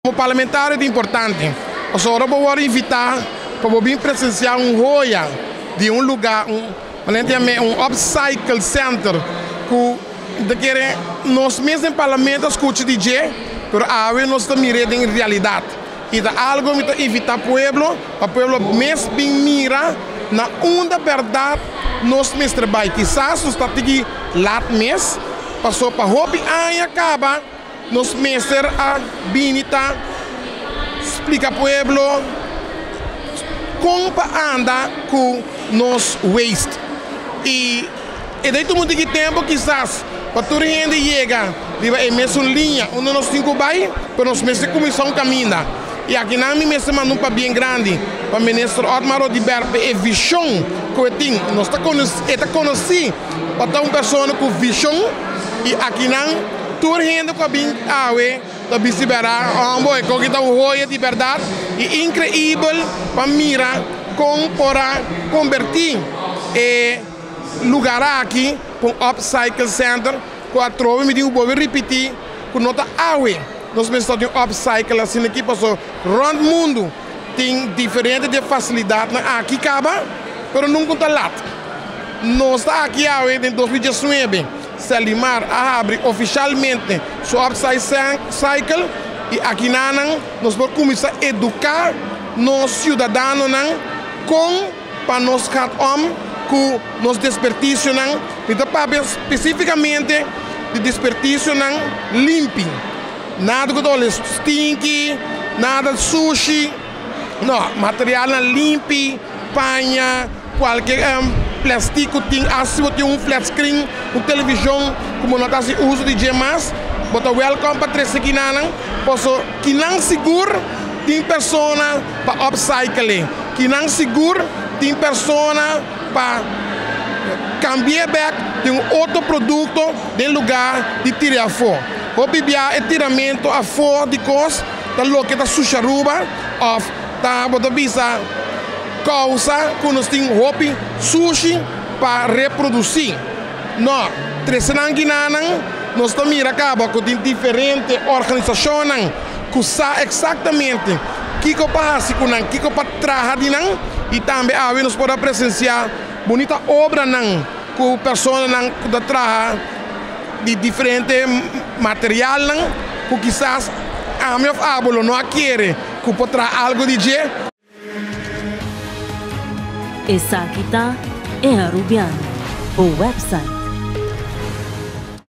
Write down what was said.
Como parlamentario ta importante pasobra ora bo wòrdu invitá pa bo bin presensiá un hoya di un lugá, un manera di yam'é un upcycle center ku ta kere nos mes den parlamento a skucha di dje pero awe nos ta mir'é den realidat i ta algu mi ta invitá pueblo pa pueblo mes bin mira na unda bèrdat nos mester bai. Kisas nos ta tiki lat mes pasobra pa hopi aña kaba. Nos mester a bini ta splica pueblo con pa anda cu nos waste y e ta tuma un tiki tempo kisas pa tur hende yega riba e mesun liña unda nos tin cu bay, pero nos mester cuminsa un caminda y akinan mi mester manda un pabien grandi pa Minister Otmar Oduber pa e vision cu e tin. Nos ta e ta conoci pa ta un persona cu vision y akinan. Tur hende ku a bin awe ta bisti bèrdat. Hombo, e koki ta un hoya di bèrdat i inkreibel pa mira kon por a kombertí e lugar aki pa un upcycle center ku atrobe mi tin ku bolbe ripití ku no ta awe nos mester tin un upcycle asina aki pasobra rònt mundu tin diferente di e fasilidatnan aki kaba pero nunka ta lat. Nos ta aki awe den 2019. Selimar a habri ofishalmente su upcycle i akinanan nos por kuminsá eduká nos siudadanonan kon pa nos gaat om ku nos desperdisionan. Mi ta papia spesífikamente di desperdisionan limpi, nada ku ta hole stinky, nada sushi, no, materialnan limpi, paña. Kualke plèstik ku tin, asta si bo tin un flat screen, un televishon ku bo no ta hasi uso di dje mas, bo ta wèlkòm pa trese kinanan. Paso kinan sigur tin persona pa upcycle-e, kinan sigur tin persona pa kambi'é bèk den un otro produkto den lugá di tir'é afó. Hopi bia e tiramentu afó di kos ta loke ta susha Aruba òf ta bo ta bisa kousa ku nos tin hopi sushi pa reprodusí. No, trese nan kinanan nos ta mira kaba ku tin diferente organisashonnan ku sa eksaktamente kiko pa hasi ku nan, kiko pa traha di nan i tambe awe nos por a presensiá bunita obranan ku personanan ku ta traha di diferente materialnan ku kisas ami òf abo lo no a kere ku por traha algu di dje. Esaki ta E Arubiano, bo website.